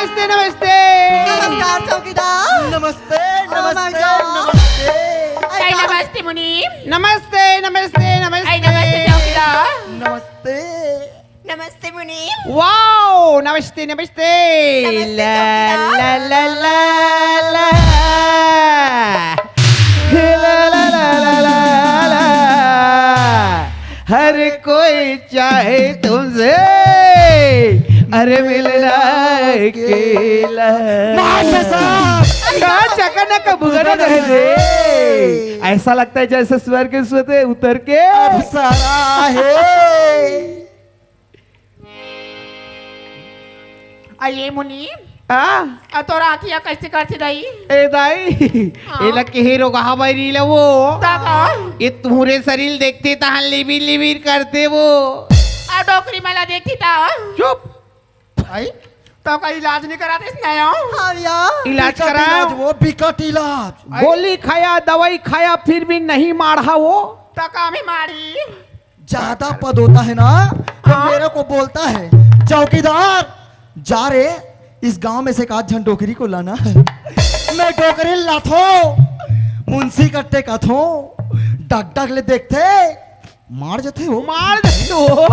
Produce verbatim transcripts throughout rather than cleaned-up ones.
नमस्ते, नमस्ते। नमस्कार चौकीदार। नमस्ते, Oh my नमस्ते, God। नमस्ते। ऐ ऐ का नमस्ते मुनीम। नमस्ते, नमस्ते, नमस्ते। ऐ नमस्ते चौकीदार। नमस्ते। नमस्ते मुनीम। Wow, नमस्ते, नमस्ते। नमस्ते ला, चौकीदार। ला, ला, ला, ला। ला, ला, ला, ला, ला, ला। हर कोई चाहे तुमसे, अरे मिलना अकेला। मार दे साहब। का चकनक बुगना दे दे। ऐसा लगता है जैसे स्वर्ग से उतर के अप्सरा है। अये मुनीम, हाँ? अ तोर आँखिया कइसे करथे दाई? ए दाई, हाँ। एला केहे रोगहा बइरी ला वो। त का? ए तुँहरे सरीर देखथे तहाँ लिबिर लिबिर करथे वो। अ डोकरी मन ला देखथे त? चुप। भाई, त का इलाज नइ करातेस नया? हाँ भैया। इलाज बिकट कराओ। इलाज वो, बिकट इलाज। गोली खाया, दवाई खाया, फिर भी नहीं माढ़ा वो। त का में माढ़ी? ज्यादा पद होता है ना, तो हाँ। मेरे को बोलता है, "चौकीदार, जा रे, इस गांव में से एक आध झन डोकरी को लाना है।" मैं डोकरी लाथों, मुंशी कट्टे कथों, डग डग ले देखथे, मार जथे वो। मार जथे वो।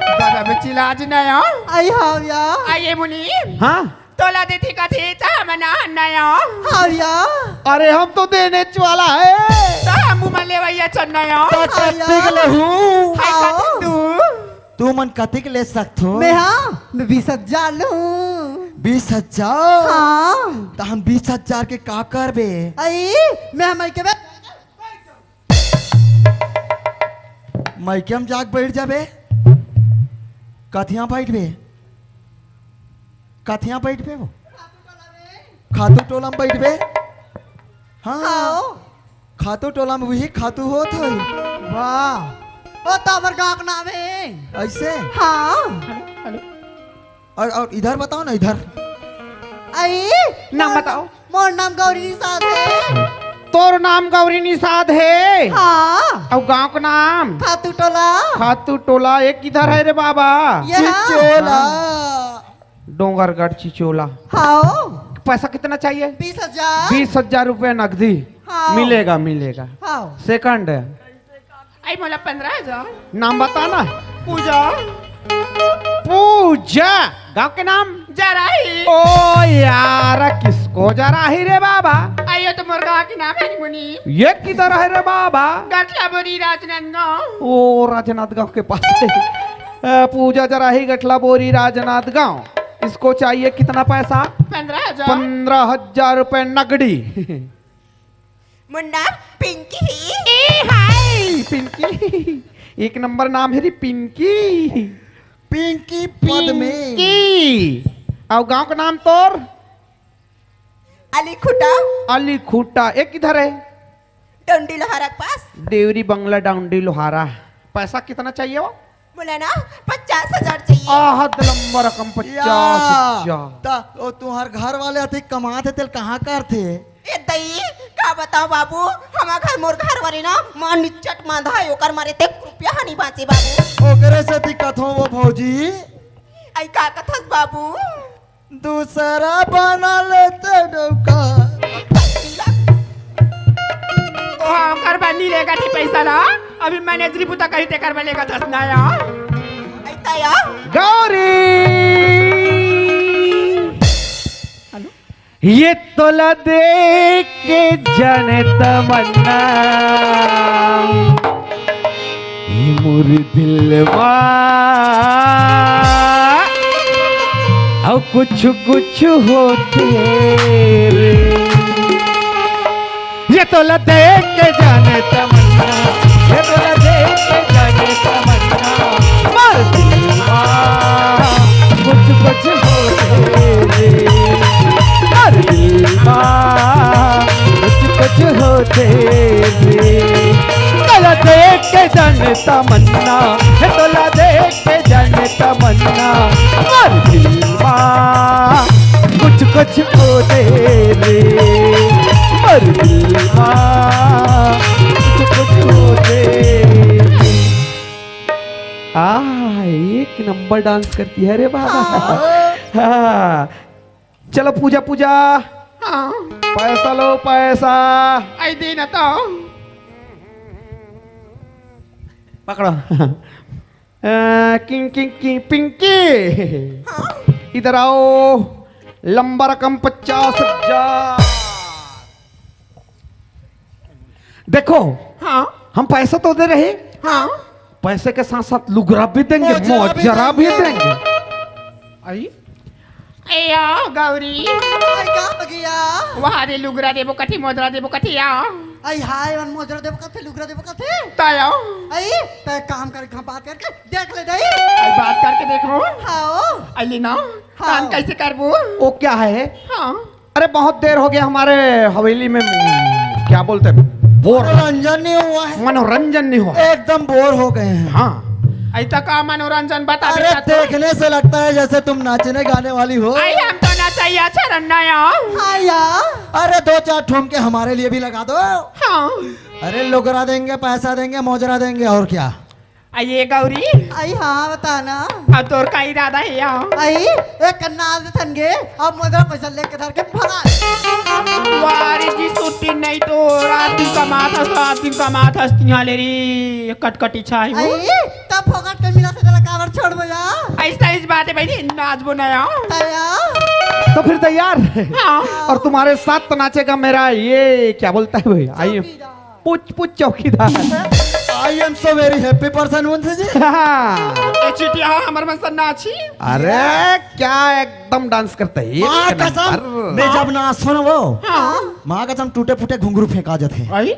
दादा, में चिल्ला जी ना आओ। आई हाँ भैया। अये मुनीम। हाँ। तोला देथे कथे त हमन आहन नया। हाँ भैया। अरे हम तो देने वाला है। त हमू मन लेवइया चन नया। त कत्तिक लेहू? हाय हाँ। कत्तिक तू। तू मन कतिक ले सकथो? मैं हाँ, मैं बीस हजार लूँ। बीस हजार? हाँ। त हम बीस हजार के का करबे? अई, मैं हमर के बे- मइके म जाके बइठ जाबे। कथिया बइठबे? कथिया बइठबे वो? खातू टोला म बइठबे? हाँ। हाँ। खातू टोला म उही खातू होत होही। वाह। ओ त हमर गाँव के नाम हे। अइसे? हाँ। Hello, hello. अउ, अउ इधर बताओ ना, इधर। अई, नाम मोर बताओ। मोर नाम गौरी निषाद हे। तोर नाम गौरी निषाद हे? हाँ। अउ गाँव के नाम? खातू टोला। खातू टोला, ए किधर हे रे बाबा? ये हाँ। चिचोला। हाँ। डोंगरगढ़ चिचोला। हाँ। पैसा कितना चाहिए? बीस हजार। बीस हजार रुपया नगदी। हाँ। मिलेगा, मिलेगा। हाँ। सेकंड। अई मोला पंद्रह हजार। नाम बता ना। पूजा। पूजा। गाँव के नाम? जराही। ओ यार, किसको जराही रे बाबा? अई, ये तो मोर गाँव के नाम हे मुनीम। ये किधर हे रे बाबा? गठला बोरी राजनांदगांव। ओ, राजनांदगांव के पास हे। अ, पूजा जराही, गठला बोरी राजनांदगांव। इसको चाहिए कितना पैसा? पंद्रह हजार। पंद्रह हजार रुपए नगदी। मोर नाम पिंकी हे। ए हाय पिंकी, एक नंबर नाम हे रे पिंकी। पिंकी पद में। पिंकी। अउ गाँव के नाम तोर? अली खुटा। अली खुटा, ए किधर हे? डंडी लोहारा के पास। देवरी बंगला डंडी लोहारा। पैसा कितना चाहिए वो? मोला ना पचास हजार चाहिए। आहत लंबा रकम, पचास हजार। त ओ तुँहर घर वाले अतिक कमात हे, तेला कहाँ करथे? ए दई, का बताओं बाबू, हमर घर, मोर घर वाले ना माँ निच्चट मांदा हे, ओकर मारे ते एक रुपया ह नइ बाँचे बाबू। ओकरे सेती कथों वो भौजी। अई का कथस बाबू? दूसरा बना लेते डौका। ओ हाँ, ओकर बर नइ लेगत हे पैसा ला। अभी मैनेजरी बुता करही तेकर बर लेगत हस ना या। अइता या। गौरी। हेलो। ये तोला देख के जाने तमन्ना, ये मोर दिल मा अउ कुछ कुछ होथे रे। ये तोला देख के जाने तमन्ना, ये तोला देख के जाने तमन्ना, मोर दिल मा कुछ कुछ होथे रे, मोर दिल मा कुछ कुछ होथे रे। तोला देख के जाने तमन्ना, ये तोला देख के जाने तमन्ना, मोर दिल मा कुछ कुछ होथे रे, मोर दिल मा कुछ कुछ होथे रे। आह, एक नंबर डांस करती है रे बाबा। हाँ। हाँ। चलो पूजा, पूजा। हाँ। पैसा लो, पैसा। आई दे ना तो। पकड़ो। अ, किंग, किंग, किंग, पिंकी। हाँ। इधर आओ। लंबा रकम पचास हजार। देखो, हाँ। हम पैसा तो दे रहे, हाँ। पैसे के साथ साथ लुगरा भी देंगे, मोजरा भी मोजरा भी देंगे। देंगे। आई? ए या गौरी। आई का बगिया? वहाँ रे लुगरा देबो कथे, मोजरा देबो कथे या। आई हाय, मन मोजरा देबो कथे, लुगरा देबो कथे। ताया। आई, तय काम कर, हम बात करके देख ले दई। आई बात करके देखो। हाँ। आई ले ना। हाँ। काम कैसे करबो? वो क्या है? हाँ। अरे, बहुत देर हो गया हमारे हवेली में, क्या बोलते हैं, बोर। मनोरंजन नहीं हुआ है। मनोरंजन नहीं हुआ। एकदम बोर हो गए हैं। हाँ। ऐसा का मनोरंजन बता अरे, बेटा तू? देखने से लगता है जैसे तुम नाचने गाने वाली हो। आई हम तो नाचैया छरन्ना या। हाँ या। अरे, दो चार ठुमके हमारे लिए भी लगा दो। हाँ। अरे, लुगरा देंगे, पैसा देंगे, मोजरा देंगे, और क्या। आइए गौरी। आई हाँ, बता ना। अब तोर का इरादा है या? आई, एक कन्ना आज थन गे, अब मोजरा पैसा लेके धर के भगा। वारी जी छुट्टी नहीं तो रात दिन कमात हस, रात दिन कमात हस, तिहा ले री कटकटी छाई हो। आई, तब फोकट के मिला से तेला काबर छोड़बो या? ऐसा इस बात है बहनी, नाचबो ना या। तया। तो फिर तैयार? हाँ। और तुम्हारे साथ तो नाचेगा मेरा ये क्या बोलता है भाई? आइए। चौकीदार। पुच पुच चौकीदार। I am so very happy person, Munshi ji. हाँ। ए चिटिया, हमर मन से नाची। अरे, क्या एकदम डांस करते हैं, एक माँ कसम, नंबर। मैं जब नाचो ना वो, हाँ। माँ कसम टूटे फूटे घुंघरू फेंका जाते हैं। आई?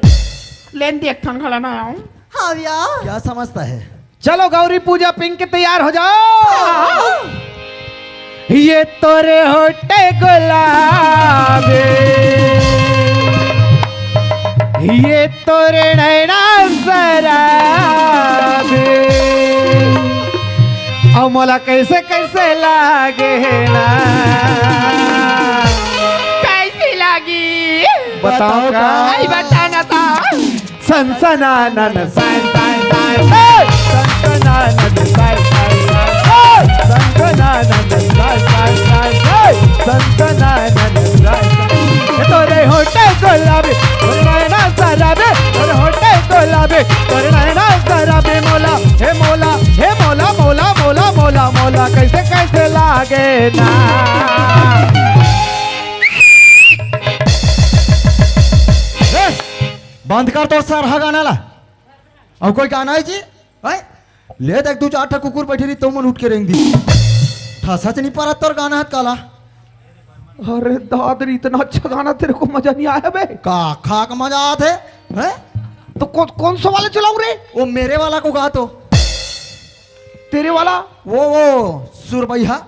लेन देख थन खला ना आऊं। हाँ भैया। क्या समझता है? चलो गौरी पूजा पिंक तैयार हो जाओ। ये तोरे होटे गुलाबी, ये तोरे नैना शराबी, अब मोला कैसे कैसे लागे ना। कैसी लागी? बताओ का? आई बताना था। सनसनानन सन सन सन, हे! सनसनानन सन सन सन, हे! सनसनानन सन सन सन, हे! सनसनानन सन सन। ए तोरे होठे गुलाबी, तोरे नैना शराबी, तोरे होठे गुलाबी, तोरे नैना शराबी, मोला, हे मोला, हे मोला, मोला, मोला, मोला, मोला, कैसे, कैसे लागे ना। हे! बंद कर तोर सरहा गाना ला। अउ कोई गाना हे जी? हैं? ले देख, दू चार ठा कुकुर बइठे रही, तो मन उठ के रेंग दी। ठसच नहीं परत तोर गाना हत काला। अरे दादरी, इतना अच्छा गाना, तेरे को मजा नहीं आया बे? का खा के मजा आत हे? हैं? तो कौन, कौन सा वाला चलाऊं रे? वो मेरे वाला को गा तो। तेरे वाला? वो, वो सुरबैया।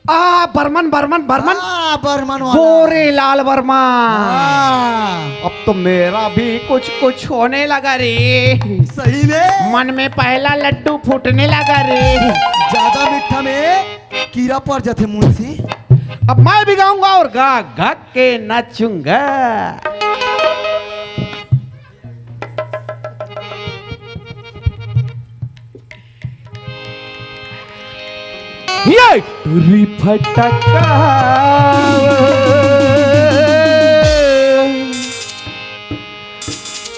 आ, बर्मन, बर्मन, बर्मन। आ, बर्मन वाला। गोरे लाल वर्मा। हाँ। अब तो मेरा भी कुछ कुछ होने लगा रे। सही में? मन में पहला लड्डू फूटने लगा रे। ज्यादा मीठा में कीड़ा पड़ जाथे मुंशी। अब मैं भी गाऊंगा और गा गा के नाचूंगा। ये टुरी फटका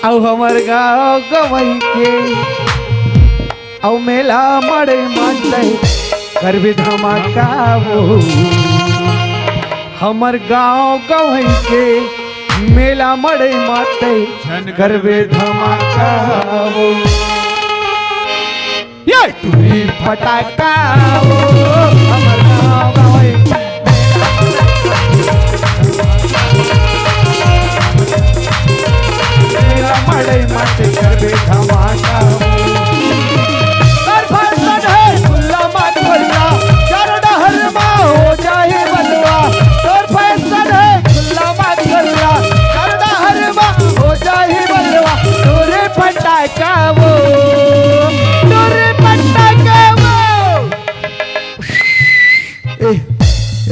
अउ हमर गाँव गवई के अउ मेला मड़ई मातई करबे धमाका वो। हमर गाँव गवई के मेला मड़ई मातई झन करबे धमाका वो। ये टुरी फटाका वो, हमर गाँव गवई मेला मड़ई मातई करबे धमाका वो। कर फैशन हे खुल्ला मत खुल्ला, चार डहर मा हो जाही बलवा। कर फैशन हे खुल्ला मत खुल्ला, चार डहर मा हो जाही बलवा। टुरी फटाका वो, टुरी फटाका वो। ए,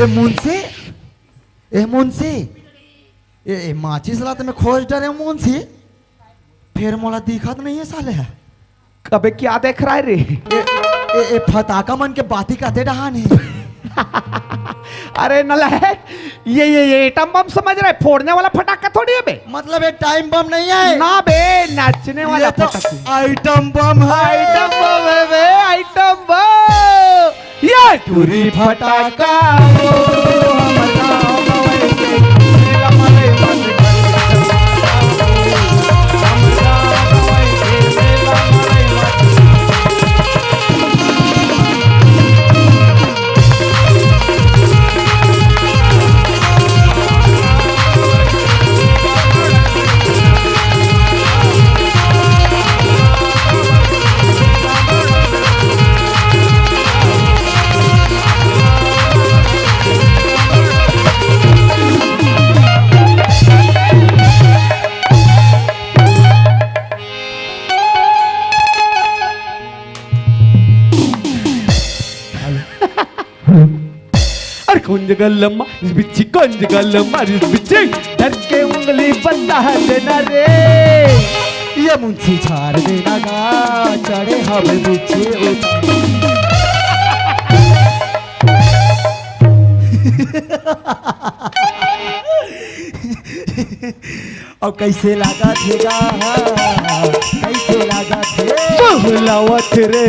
ए मुंशी, ए मुंशी, ए, ए माचिस ला तो मैं खोज डरे मुंशी, फेर मोला दिखत नहीं हे साले। अबे क्या देख रहा है रे? ए, ए, ए फटाका मन के बाती कते डहान हे? अरे नलायक, ये ये ये एटम बम समझ रहा है? फोड़ने वाला फटाका थोड़ी है बे। मतलब ये टाइम बम नहीं है? ना बे, नाचने वाला ये तो फटाका। आइटम बम है। आइटम बम है बे, आइटम बम। ये टूरी फटाका। अरे कौन जगह लम्मा, इस बिच्छी कौन जगह लम्मा, इस बिच्छी धर के उंगली बंदा है देना रे। ये मुंशी झाड़ देना गा, चढ़े हम बिच्छी उतार। अब कैसे लागत हे गा? कैसे लागत हे? बहलावत रे,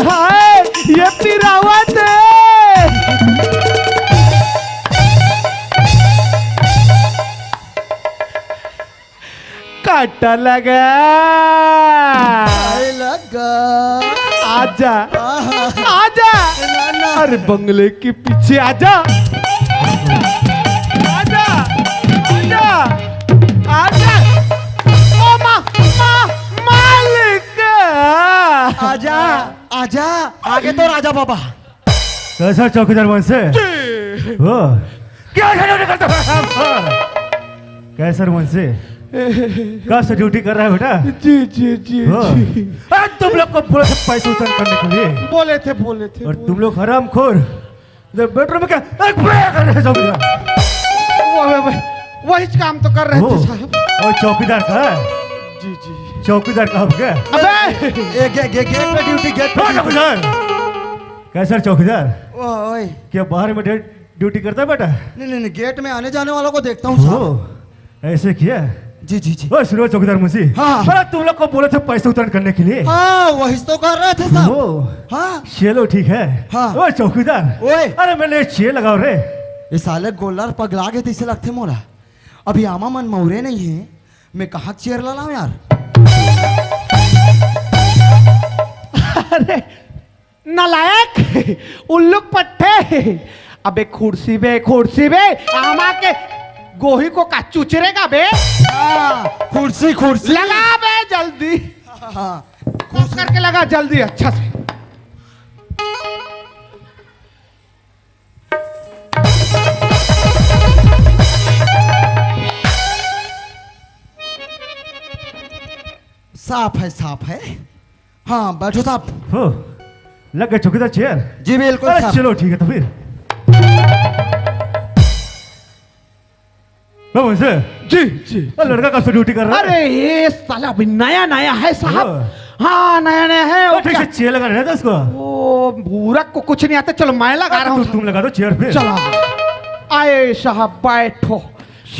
हाय, ये पिरावत हे। काटा लगा। आए लगा। आजा। आहा। आजा। ना, ना। अरे बंगले के पीछे आजा। आजा। आजा। आजा। ओ माँ, माँ, मालिक। आजा, आजा। आगे तो राजा बाबा। कैसा चौकीदार मुंशी? जी। ओ, क्या ड्यूटी करता है? कैसा रे मुंशी? कब से ड्यूटी कर रहा है बेटा? जी, जी, जी, ओ, जी। अरे तुम लोग को बोला था पैसे उतार करने के लिए। बोले थे, बोले थे, और बोले तुम लोग हरामखोर, इधर बेडरूम में क्या एक बेर कर रहे हो चौकीदार? वो, वो, वो, वही काम तो कर रहे ओ, थे साहब। और चौकीदार कहाँ है? जी, जी। चौकीदार कहाँ हो गया? अबे! ए, गे-, गे-, गेट पे ड्यूटी, गेट पे ओ, ड्यूटी। चौकीदार! कैसा रे चौकीदार? ओ, ओए। क्या बाहर में डे-, ड्यूटी करता है बेटा? नहीं, नहीं, नहीं, गेट में आने जाने वालों को देखता हूँ साहब। ओ, ऐसे क्या? जी, जी, जी। ओ, सुनो चौकीदार मुंशी। हाँ। अरे तुम लोग को बोले थे पैसे उतार करने के लिए। हाँ, वही तो कर रहे थे साहब। ओ, हाँ। चलो ठीक है। हाँ। ओ चौकीदार। ओए। अरे मैंने चेयर लगाओ रे। ये साले गोल्लर पगला गए थे, इसे लगते मोला। अभी आमा मन मौरे नहीं है, मैं कहाँ चेयर ला लाऊं यार? अरे नालायक, उल्लू पट्टे। अबे कुर्सी बे, कुर्सी बे, आमा के गोही को का चुचरेगा बे? हाँ, कुर्सी, कुर्सी। लगा बे जल्दी। हाँ, साफ करके लगा जल्दी अच्छा से। साफ है, साफ है। हाँ, बैठो साहब। हो, लग गए चौकीदार चेयर? जी बिल्कुल अरे साहब। चलो ठीक है तो फिर। लो मुंशी। जी, जी। अरे लड़का कब से ड्यूटी कर रहा है? अरे ये साला अभी नया नया है साहब। हाँ। हाँ, नया नया है। अरे और ठीक क्या? से चेयर लगा रहता इसको। वो मूरख को कुछ नहीं आता। चलो मैं लगा रहा हूँ तुम, तुम साहब। लगा दो चेयर फिर। चलो। आए साहब बैठो।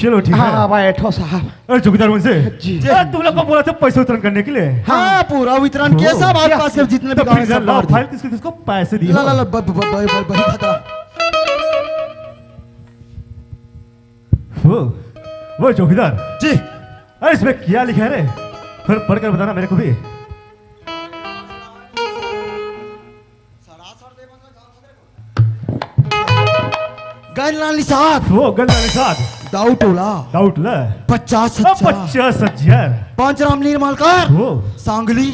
चलो ठीक है। हाँ, बैठो साहब। अरे चौकीदार मुंशी। जी। अरे तुम लोग को बोला था पैसे वितरण करने के लिए। हाँ, पूरा वितरण किया साहब, आपके पास के जितने भी तो गाँव हैं, फिर सब ला बांट दिए। फाइल किसको किसको पैसे दिए ला, हो? ला, ला, ब-, ब-, ब-, ब-, ब-, खतरा। वो, वो चौकीदार। जी। अरे इसमें क्या लिखा है रे? फिर पढ़कर बताना मेरे को भी। गैर लाल निषाद। वो गैर लाल निषाद। दाऊ टोला। दाऊ टोला। पचास अब हजार। पचास हजार। पांच रामलीला मालकर। वो। सांगली।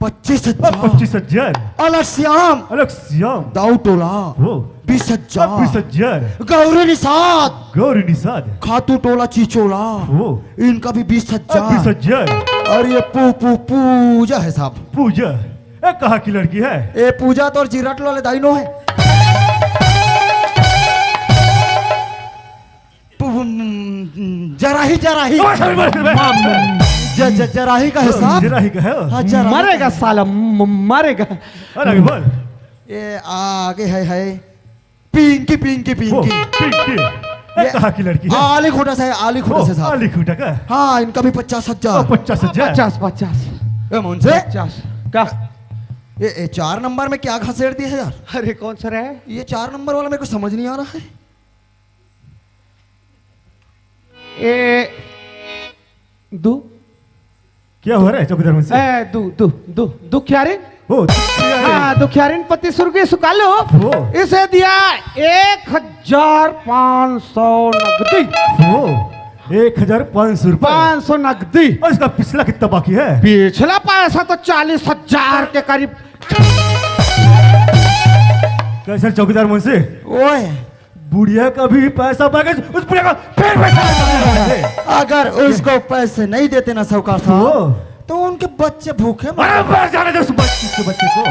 पच्चीस हजार। अब पच्चीस हजार। अलग श्याम। अलग श्याम। दाऊ टोला। वो। बीस हजार। अब बीस हजार। गौरी निषाद। गौरी निषाद। खातू टोला चिचोला। वो। इनका भी बीस हजार। अब बीस हजार। और ये पू-, पू-, पूजा है साहब। पूजा। ए, कहाँ की लड़की है? ए, पूजा तो और जीरा टोला ले दाई नो है। पु-, जराही, जराही। ओए, sorry, sorry, sorry। ज-, ज-, जराही का है साहब। जराही का है वो। हाँ, जराही मरेगा का है। साला, म-, मरेगा। अरे, आगे बोल। ए, आगे है, है। पिंकी, पिंकी, वो, पिंकी। पिंकी। ये ये कहाँ की लड़की है? आली खूंटा से, आली खूंटा ओ, से साहब। आली खूंटा का? हाँ, इनका भी पचास हजार। ओ, पचास हजार। पचास, पचास। ए, मुंशी? पचास। का? ये, ये चार नंबर में क्या घसेड़ दिया है यार? अरे, कौन सा रहा है? ये चार नंबर वाला मेरे को समझ नहीं आ रहा है। ए, दू। क्या हो रहा है चौकीदार मुंशी? ए, दू, दू, दू, दुखियारिन। ओ, दुखियारिन। हाँ, दुखियारिन पति स्वर्गीय सुकालू। ओ। इसे दिया एक हजार पाँच सौ नकदी। ओ, एक हजार पाँच सौ रुपए। पाँच सौ नकदी। और इसका पिछला कितना बाकी है? पिछला पैसा तो चालीस हजार के करीब। कैसे चौकीदार मुंशी? ओए, बुढ़िया का भी पैसा मांगे, उस बुढ़िया का फिर पैसा मांगे। अगर उसको पैसे नहीं देते ना साहूकार साहब, वो? तो उनके बच्चे भूखे मर अरे, मर जाने दे उस बच्चे, उसके बच्चे को।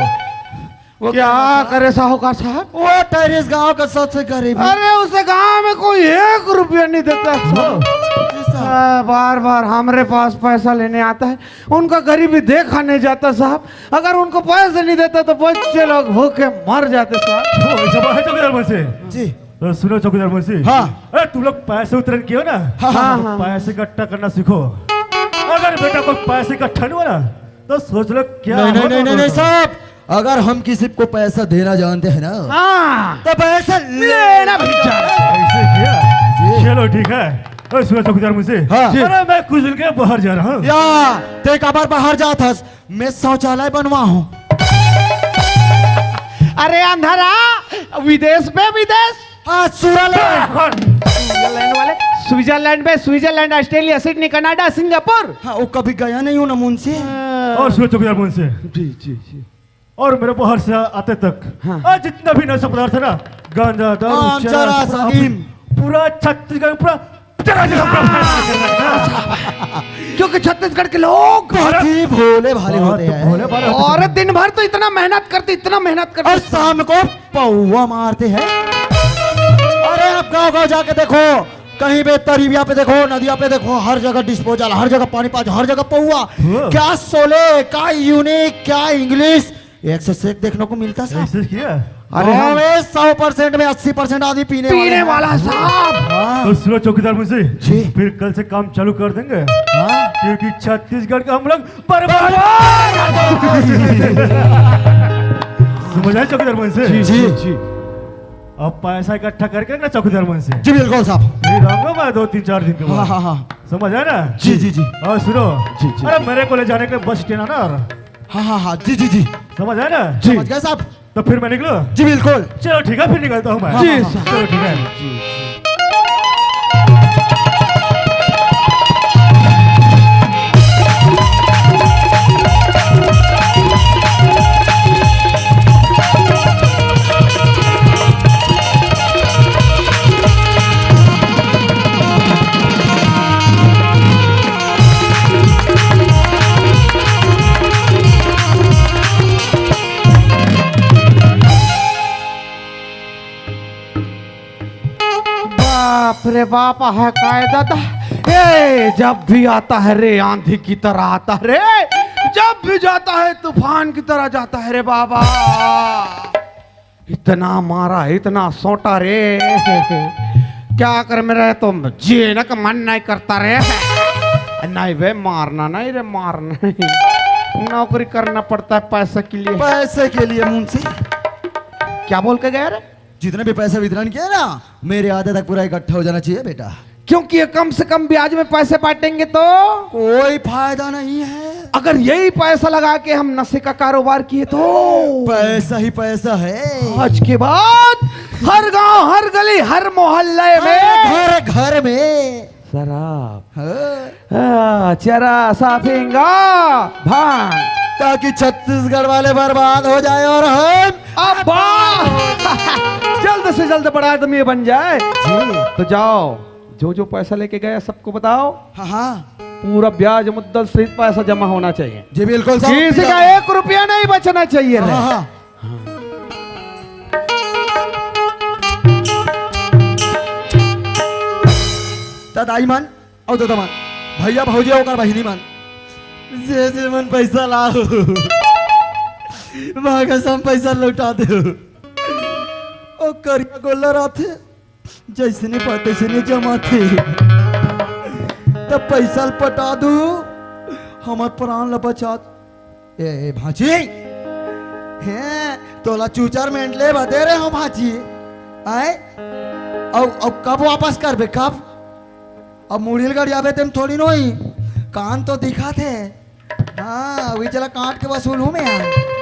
वो क्या क्या करे साहूकार साहब? वो टेरिस गांव का सबसे गरीब है। अरे, उसे गांव में कोई एक रुपया नहीं देता। वो? जी साहब। आ, बार बार हमारे पास पैसा लेने आता है, उनका गरीबी देखा नहीं जाता साहब। अगर उनको पैसे नहीं देता तो बच्चे लोग भूखे मर जाते साहब। ओ, ऐसा बात है चौकीदार मुंशी? जी। तो सुनो चौकीदार मुंशी। हाँ। अरे तुम लोग पैसे वितरण किए हो ना? हाँ, हाँ, तो हाँ। पैसे इकट्ठा करना सीखो। अगर बेटा कोई पैसे इकट्ठा नहीं हुआ ना तो सोच लो क्या नहीं, नहीं, होगा नहीं, नहीं, नहीं तुम्हारा। साहब, अगर हम किसी को पैसा देना जानते हैं ना, हाँ। तो पैसा लेना भी जानते हैं। ऐसे क्या? जी। चलो ठीक है। अरे सुनो चौकीदार मुंशी। हाँ। अरे मैं कुछ दिन के बाहर जा रहा हूँ। या, ते काबर बाहर जात हस? मैं शौचालय बनवा हूँ। अरे अंधारा, विदेश में विदेश। हाँ, स्विट्जरलैंड। स्विट्जरलैंड वाले, स्विट्जरलैंड में Switzerland, Australia, Sydney, Canada, Singapore. हाँ, वो कभी गया नहीं हूँ ना मुंशी। और सुनो चौकीदार मुंशी। जी, जी, जी। और मेरे बाहर से आते तक हाँ। आज जितना भी नशा पदार्थ है ना, गांजा, दारू, हाँ, चरस, चरस, पूरा, अफीम। पूरा छत्तीसगढ़ पूरा जगह जगह पूरा फैला के रखना। क्योंकि छत्तीसगढ़ के लोग बहुत ही भोले भाले बहुत होते हैं। भोले भाले होते हैं। और दिन भर तो इतना मेहनत करते, इतना मेहनत करते। और शाम को पौवा मारते हैं। अरे आप गांव गांव जाके देखो, कहीं पे तरिया पे देखो, नदिया पे देखो, हर जगह डिस्पोजल, हर जगह पानी पाँच, हर जगह पौवा। हाँ। क्या शोले, क्या यूनिक, क्या इंग्लिश, एक से एक देखने को मिलता साहब। ऐसे किया? अरे गाँव हम में सौ परसेंट में अस्सी परसेंट आदमी पीने पीने वाले हैं। वाला साहब। हाँ। तो सुनो चौकीदार मुंशी, जी। फिर कल से काम चालू कर देंगे। हाँ। क्योंकि छत्तीसगढ़ का हम लोग बर्बाद। समझ आए चौकीदार मुंशी? जी, जी। अब पैसा इकट्ठा करके ना चौकीदार मुंशी। जी बिल्कुल साहब। फिर आऊंगा मैं दो तीन चार दिन के बाद। हाँ, हाँ, हाँ। समझ आया ना? जी, जी, जी। और सुनो। जी, जी। अरे मेरे को ले जाने के लिए बस स्टैंड आना और हाँ, हाँ, हाँ, जी, जी, जी। समझ आया ना? जी। समझ गए साहब? तो फिर मैं निकलूं? जी, बिल्कुल। चलो ठीक है, फिर निकलता हूँ मैं। जी, हाँ, हाँ, साहब। चलो ठीक है। बाप रे बाप, है काय दादा। ए, जब भी आता है रे, आंधी की तरह आता है रे, जब भी जाता है, तूफान की तरह जाता है रे बाबा। इतना मारा, इतना सोटा रे, क्या कर, मेरा तो जीने का मन नहीं करता रे। नहीं बे, मारना नहीं रे, मारना नहीं। नौकरी करना पड़ता है पैसे के लिए। पैसे के लिए मुंशी। क्या बोल के गया रे? जितने भी पैसे वितरण किए ना, मेरे आधे तक पूरा इकट्ठा हो जाना चाहिए बेटा। क्योंकि ये कम से कम ब्याज में पैसे बांटेंगे तो कोई फायदा नहीं है। अगर यही पैसा लगा के हम नशे का कारोबार किए तो पैसा ही पैसा है। आज के बाद हर गांव, हर गली, हर मोहल्ले में, हर घर, घर में शराब। हाँ। हाँ, चरस, अफीम, भांग। ताकि छत्तीसगढ़ वाले बर्बाद हो जाए और हम अब्बा! जल्द से जल्द बड़ा आदमी बन जाए। जी। तो जाओ, जो जो पैसा लेके गया सबको बताओ। हाँ, हाँ। पूरा ब्याज मुद्दल सहित पैसा जमा होना चाहिए। जी बिल्कुल साहब। किसी का एक रुपया नहीं बचना चाहिए रे। हाँ, हाँ। त दाई मन अउ ददा मन, भैया भौजी अउ ओकर बहिनी मन, जे जे मन पैसा लाओ, मांगे सब पैसा लौटा दे। ओ करिया गोल्लर आथे, जइसने पाए तइसने जमाथे। त पइसा ल पटा दू, हमर प्राण ल बचा दू। ए, ए, भांची, हे, तोला चूचर मेंटले बदे रे हो भांची। आय? अउ, अउ कब वापस करबे, कब? अब मुड़ी ल गड़ियाबे तेम थोड़ी नोई। कान तो दिखाथे। हाँ, वही चला काट के वसूल हूँ मैं।